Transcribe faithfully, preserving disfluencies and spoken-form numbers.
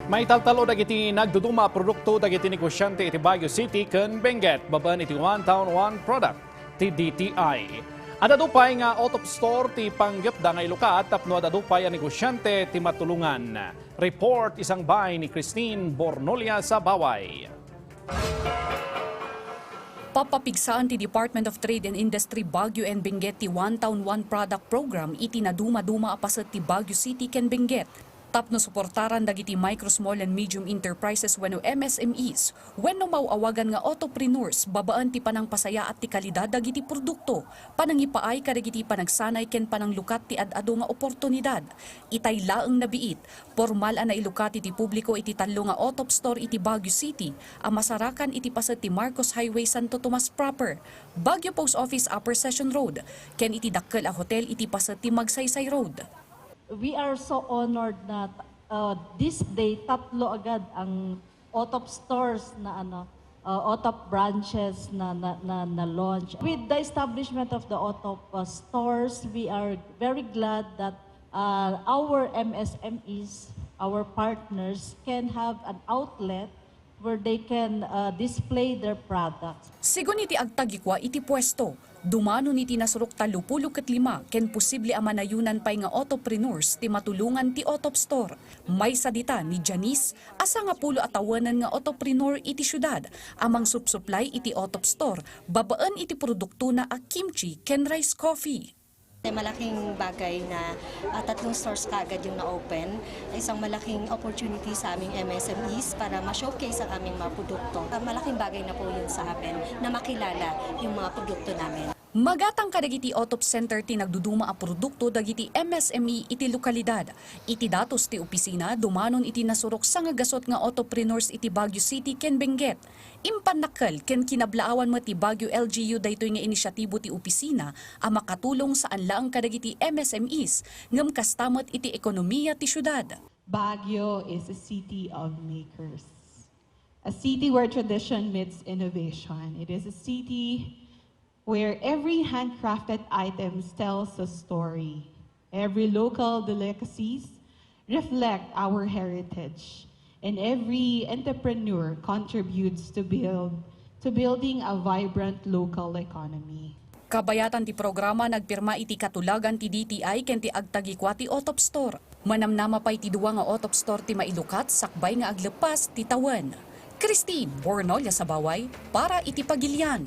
Maitaltal-o dagiti nagduduma a produkto dagiti negosiante iti Baguio City ken Benguet babaen iti One Town, One Product ti D T I. Adda adu pay nga out of store ti panggepda nga ilukat tapno adda adu pay a negosiante ti matulongan. Report, isangbay ni Christine Bornolia Sabaway. Pappapigsaan ti Department of Trade and Industry Baguio and Benguet ti One Town, One Product Program iti naduma-duma a paset ti Baguio City ken Benguet tapno suportaran dagiti micro, small, and medium enterprises wenno M S M Es wenno maaw-awagan nga autopreneurs babaen ti panangpasayaat ti kalidad dagiti produkto, panangipaay kadagiti panagsanay ken pananglukat ti ad-adu nga oportunidad. Itay laeng nabiit, pormal a nailukat iti publiko iti tallo nga out of store iti Baguio City a masarakan iti paset ti Marcos Highway, Santo Tomas proper, Baguio Post Office, Upper Session Road, ken iti dakkel a hotel iti paset ti Magsaysay Road. We are so honored na, uh, this day, tatlo agad ang out of stores na, ano, uh, out of branches na, na, na, na launch. With the establishment of the out of, uh, stores, we are very glad that, uh, our M S M Es, our partners, can have an outlet where they can, uh, display their products. Sigun iti agtagikua iti puesto, dumanon iti nasurok tallopulo ket lima ken posible a manayunan pay nga autopreneurs ti matulongan ti out of store. Maysa dita ni Janice, a sangapulo a tawenen nga autopreneur iti siudad a mangsupsuplay iti out of store babaen iti produktona a kimchi ken rice coffee. Malaking bagay na, ah, tatlong stores kaagad yung na-open. Isang malaking opportunity sa aming M S M Es para ma-showcase ang aming mga produkto. Ah, malaking bagay na po yun sa amin na makilala yung mga produkto namin. Magatang kadagiti out of center ti nagduduma a produkto dagiti M S M E iti lokalidad. Iti datos ti opisina, dumanon iti nasurok sangagasut nga autopreneurs iti Baguio City ken Benguet. Impannakkel ken kinablaawan met ti Baguio L G U daytoy nga inisyatibo ti opisina a makatulong saan laeng kadagiti M S M Es ngem kasta met iti ekonomiya ti siudad. Baguio is a city of makers, a city where tradition meets innovation. It is a city where every handcrafted item tells a story. Every local delicacies reflect our heritage, and every entrepreneur contributes to build, to building a vibrant local economy. Kabayatan ti programa nagpirma iti katulagan ti D T I ken ti agtagikua ti out of store. Manamnama pay ti dua nga out of store ti mailukat sakbay nga agleppas ti tawen. Christine Bornolia Sabaway para iti Pagilian.